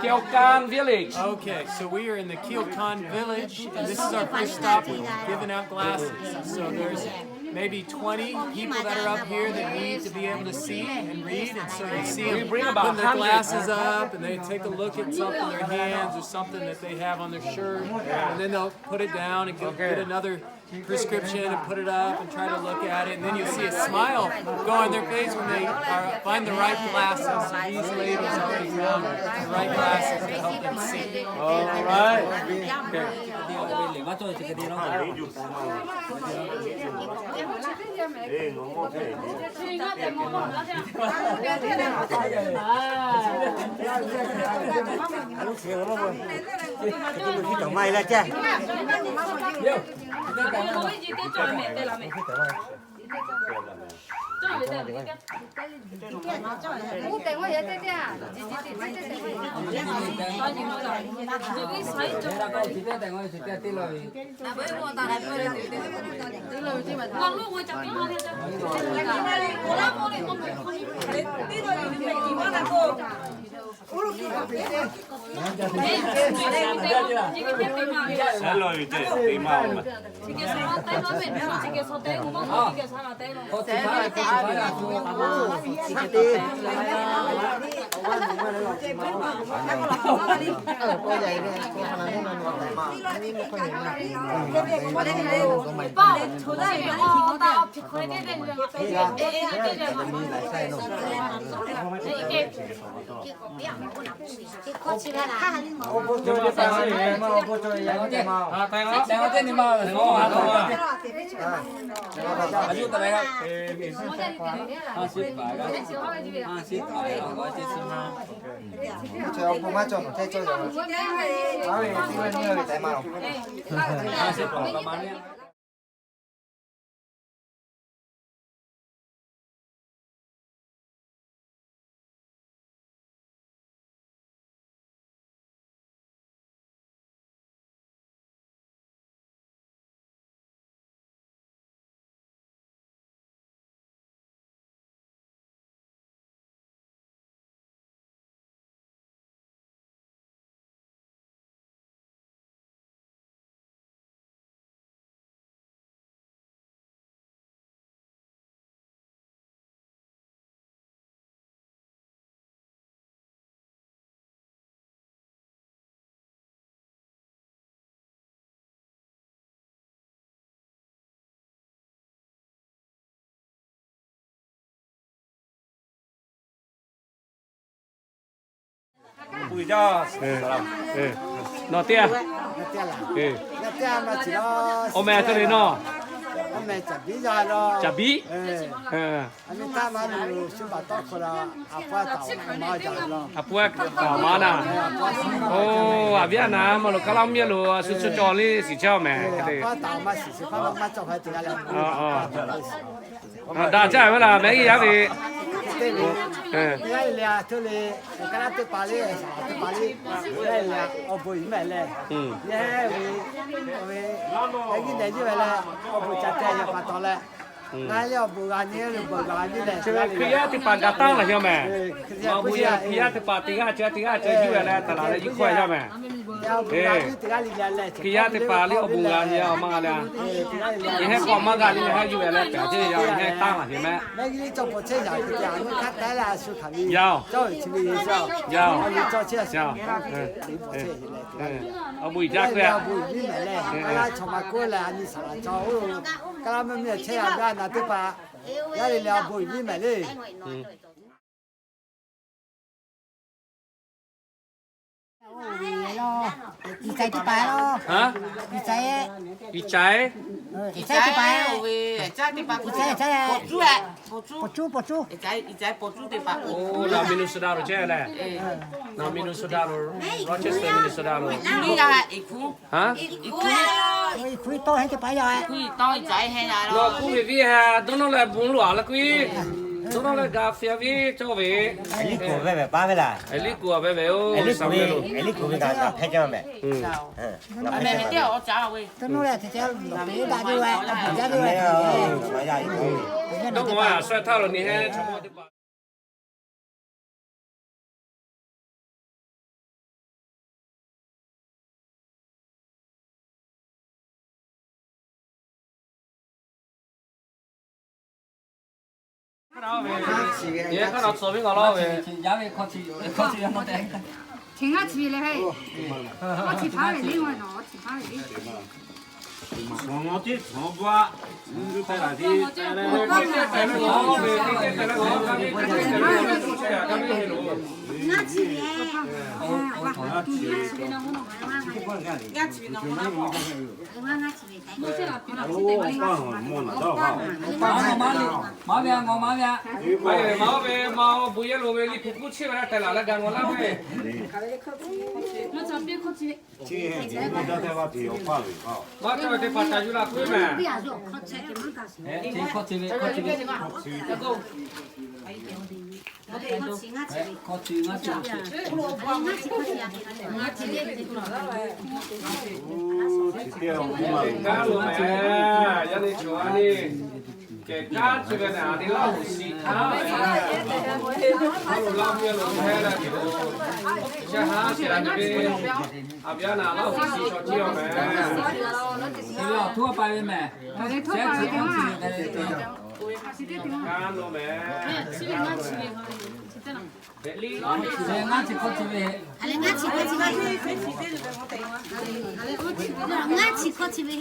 Kyokan Village. Okay, so we are in the Kyokan Village, and this is our first stop. We're giving out glasses. So there's maybe twenty people that are up here that need to be able to see and read, and so you see them putting their glasses up, and they take a look at something, their hands or something that they have on their shirt, and then they'll put it down and get, get another prescription and put it up and try to look at it, and then you'll see a smile go on their face when they are, find the right glasses. So these ladies already found the right glasses to help them see. All right. Okay. Nawˬ teˇ g'aˇ. Awˬ meh teˇ le nawˬ. Caˍ biˉ. A pu a kaˍ maˍ naˍ. Oˇ, a viˉ a naˍ maˇ loˬ, kaˇ laˇ mvuhˇ miˬ lo a shu chaw cawˬ le shiˍ chehˇ a meh. Daꞈ chehˇ ve laˬ mehˉ yaˇ ve. Chi ve Hkriꞈ yaˇ teˇ hpaˍ gaꞈ taˉ laˬ ve meh. Awˬ bon yaˇ Hkriꞈ yaˇ teˇ hpaˍ teˇ g'aˇ ceh teˇ g'aˇ ceh yuˬ leh taˍ laˬ leh yuˬ hkawˇ yaˇ meh. Hkriꞈ yaˇ teˇ hpaˍ liˇ awˬ bon g'a yaˇ maˇ g'a le. Yehˉ k'awꞈ maˇ g'a le, yehˉ yuˬ leh pehꞈ ceˇ yaˇ, yehˉ taˉ laˬ ve meh. Yaˇ-oˬ. Yaˇ-oˬ. Yaˇ-oˬ. Awˬ bon uiˍ jaˇ k'oˆ-e. Iˍcaˍ teˇ hpaˍ-oˬ. Iˍcaˍ. Iˍcaˍ teˇ hpaˍ-oˬ. Iˍcaˍ, iˍcaˍ. Pawˍ cuˇ, pawˍ cuˇ. Nawˬ Minnesota lo chehˇ leh. Nawˬ Minnesota lo, Rochester, Minnesota lo. Nawˬ kuˇ ve viˉ he, dawˇ nawˇ leh bon loˬ-a leh kuˇ-e. Dawˇ nawˇ leh gaꞈ fia ve cawˇ ve. Liˇ kuˬ ve ve paˉ ve laˬ. Liˇ kuˬ ve ve-oˬ, Saˍ ve lo. Liˇ kuˬ ve gaꞈ hpehˇ jaˇ meh. Dawˇ nawˇ a shu htaˇ lo nyi he chaw mawˇ teˇ hpaˍ. Yaꞈ hk'aˇ nawˬ tcuh ve ngaˬ laˇ ve, yaˇ ve hk'aw chi, hk'aw chi ve nawˬ tehꞈ. Chi ngaˇ chi ve le, hk'aw chi hpaˇ ve le, ngaˬ chi hpaˇ ve le. Ngaˇ chi ve, ngaˇ chi ve, ngaˇ chi ve. Maˇ ve, maˇ ve, maˇ ve, maˇ bon yehˇ lo ve liꞈ hpu hkuˇ chehˇ ve la tehꞈ laˬ leh gaˬ ngaw laˇ ve. Maˇ cawˬ ve teˇ hpaˍ ca yuˬ la k'oˆ ve meh. Kanˉ lo meh, yaˇ nehˬ chaw a nehˬ, kehˬ kanˉ chi ve na a te Laˇ huˍ shiˍ htaˇ, Laˇ huˍ yaˇ lo heh la tuˬ, chi haˉ shiˍ la nyi ve, a byaˇ na Laˇ huˍ shiˍ chaw ciˇ a meh. Chi ve awˬ htuˇ a pa ve meh. Kanˉ lo meh. Ngaˇ chi hk'aw chi ve. Ngaˇ chi hk'aw chi ve. Ngaˇ chi hk'aw chi ve.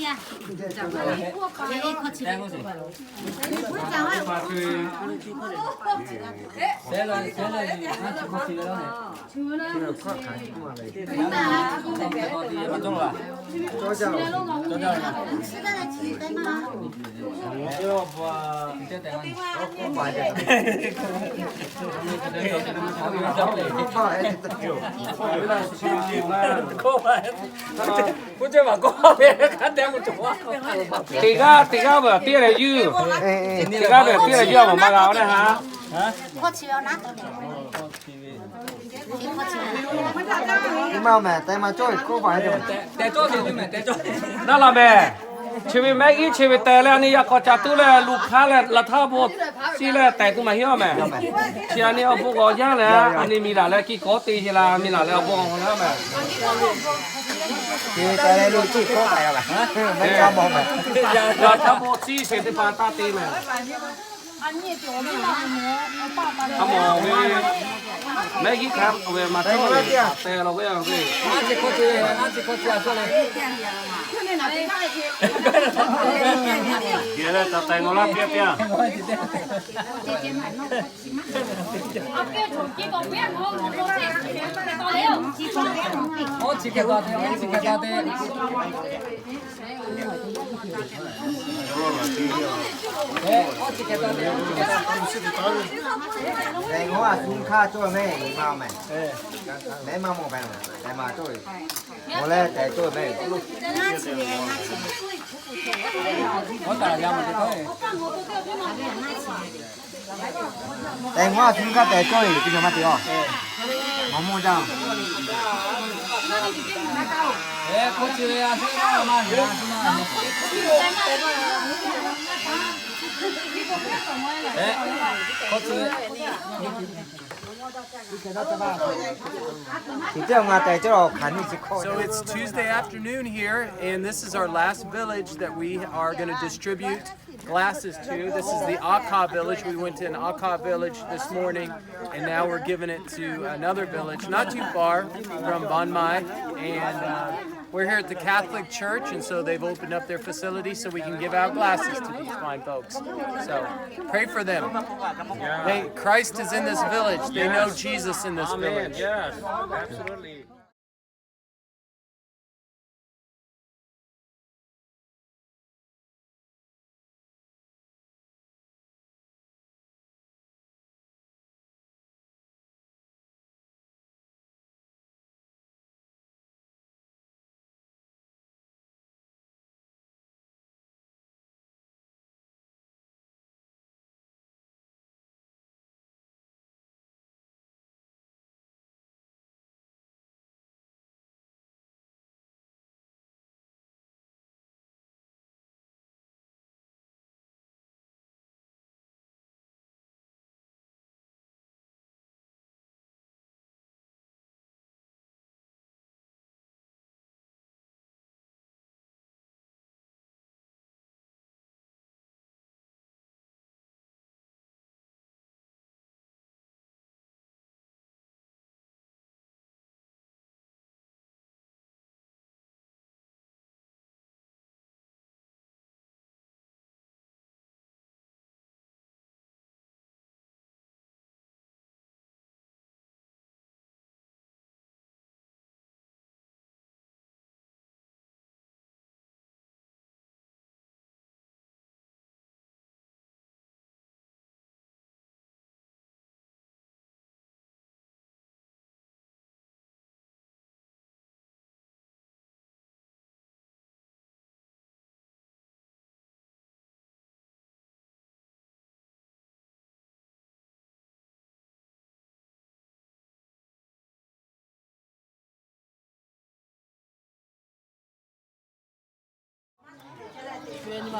Teˇ g'aˇ teˇ g'aˇ ve teˇ leh yuˇ, teˇ g'aˇ ve teˇ leh yuˇ a mawˬ ma g'a oˬ leh ha. Naˉ la meh. Chi ve mehˆ g'uˇ chi ve teh leh a nyi yaꞈ k'aw ca tuˉ leh lu hk'aˉ leh laˬ htaˇ bon ciˇ leh teh tuˬ maˇ heˆ a meh. Chi a nyi awˬ bon k'awꞈ yaˇ leh a nyi miˬ laˬ leh kiˇ kawˉ te heˆ la, miˬ laˬ leh awˬ bon k'awꞈ yaˇ meh. Chi teh leh lu ciˇ kawˉ k'ai a meh. Laˬ htaˇ bon ciˇ sheˍ teˇ hpaˍ taˇ te meh. A mawˬ ve, mehˆ g'uˇ hk'a ve ma cawˇ ve, a teh la ve a ve. Geh leh ca teh ngaw laˇ piˇ piˇ a. Teh ngaw a shu hk'aˇ cawˇ meh, maˇ meh. Mehˉ maˇ mawˬ k'ai, teh maˇ cawˇ ve. Mawˬ leh teh cawˇ meh. Teh ngaw a shu hk'aˇ teh cawˇ ve, teˇ cawˬ maˇ te a. Mawˬ mawˇ jaˇ. So it's Tuesday afternoon here, and this is our last village that we are going to distribute glasses to. This is the Akha village. We went to an Akha village this morning, and now we're giving it to another village not too far from Ban Mae. And uh, we're here at the Catholic Church, and so they've opened up their facility so we can give out glasses to these fine folks. So pray for them. Hey, Christ is in this village. They know Jesus in this village. Yes, absolutely.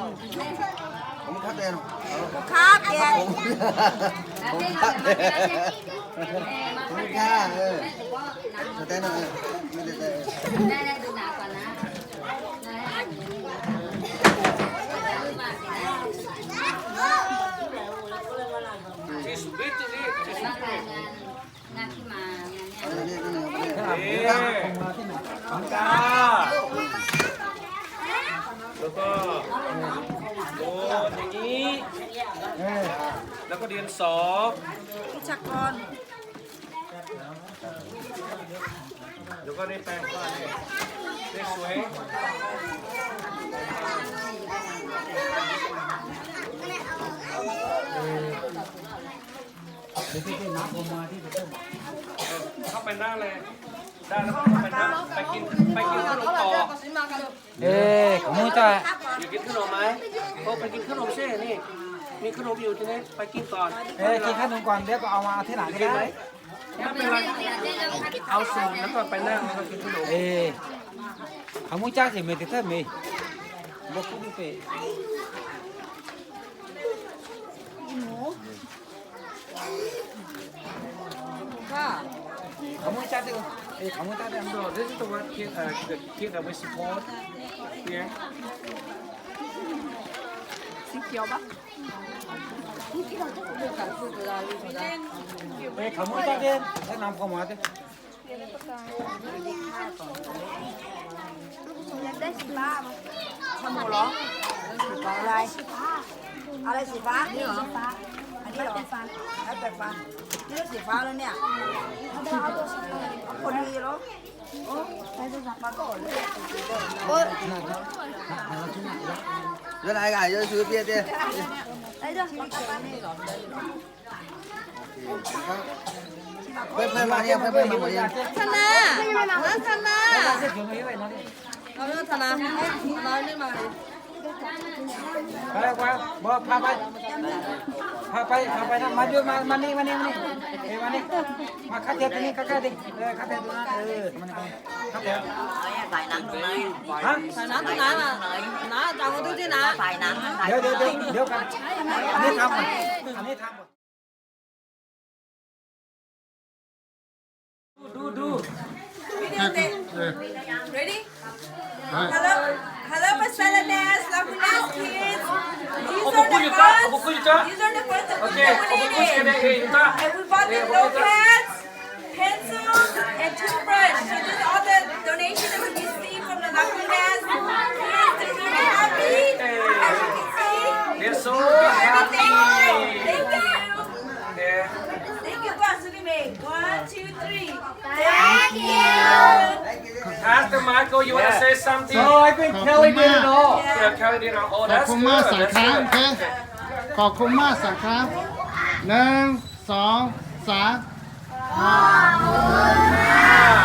ผมครับเดน ครับเดน ผมครับเดน ผมครับเดน เออ เดน เออ ไม่ได้ ได้ ได้ ดูหนังก่อนนะ ได้ ดูหนังก่อนนะ ที่สุดฤทธิ์ที่นี่ที่สุดฤทธิ์ งานที่มางานเนี่ย เอ๊ะ ปากกา แล้วก็ โดนอย่างนี้ แล้วก็ดินสอ วิชากร แล้วก็ได้แปรงฟัน ได้สวย เข้าไปนั่งเลย ได้แล้วก็เข้าไปนั่ง ไปกิน ไปกินขนมต่อ เอ๊ะ ของมึงจ้ะ อยากกินขนมไหม โอ้ ไปกินขนมสิ นี่ มีขนมอยู่ที่นี่ ไปกินก่อน เอ๊ะ กินขนมก่อน เดี๋ยวก็เอามาที่หลังก็ได้ ไม่เป็นไร เอาสูตรแล้วก็ไปนั่งแล้วก็กินขนม เอ๊ะ ของมึงจ้ะสิ ไม่ติดเทอมไหม บอกกูดูไป ค่ะ ขโมยจานเดียว เอ้ย ขโมยจานเดียว So this is the one kid, uh, the kid that we support here. สีเขียวปะ เอ้ย ขโมยจานเดียว แนะนำเข้ามาดิ อยากได้สีฟ้า สมุดเหรอ สีฟ้าอะไร อะไรสีฟ้า นี่เหรอ อันนี้เหรอ แล้วแต่ฟัน นี่เลือกสีฟ้าแล้วเนี่ย พอดีเหรอ โอ้ มาก่อนเลย โอ๊ย Yo la ga, yo su pie pie. ไอ้เรื่องสีเขียวนี่เหรอ เพื่อนๆมาเนี่ย เพื่อนๆมาหมดเลย ธนา ธนา เอาเรื่องธนา ธนาไม่มาเลย ไปไป บอกพาไป พาไป พาไปนะ มาด้วย มา มานี่ มานี่ มานี่ เอ้ย มานี่ มาคัดแถวตรงนี้ ใกล้ๆดิ เออ คัดแถวตรงนั้น เออ มานี่ คัดแถว ถ่ายหนังตรงไหน ฮะ ถ่ายหนังตรงไหนล่ะ นะ จังหวะดูสินะ ถ่ายหนัง เดี๋ยว เดี๋ยว เดี๋ยว เดี๋ยวกัน อันนี้ทำก่อน อันนี้ทำก่อน ดู ดู ดู Video tape. Ready? Hello, hello, Pasalanas, Lagunas kids. These are the first, these are the first of the community. And we bought the notepads, pencils, and toothbrush. So this is all the donation that we received from the Lagunas kids. They're really happy. As you can see, they're so happy. Thank you. Thank you. Thank you. One, two, three. Thank you. Pastor Michael, you want to say something? No, I think Kelly did it all. Yeah, Kelly did it all. ขอบคุณมาก That's good. สามครั้ง That's good. โอเค ขอบคุณมาก สามครั้ง หนึ่ง สอง สาม ขอบคุณมาก